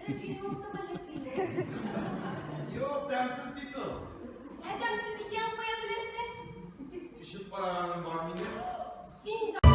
Әчегән вакытым әллә синең? Юк, тәмсез бит ул. Ә тәмсез икәнен каян беләсең? Эчеп караганым бар минем. Син.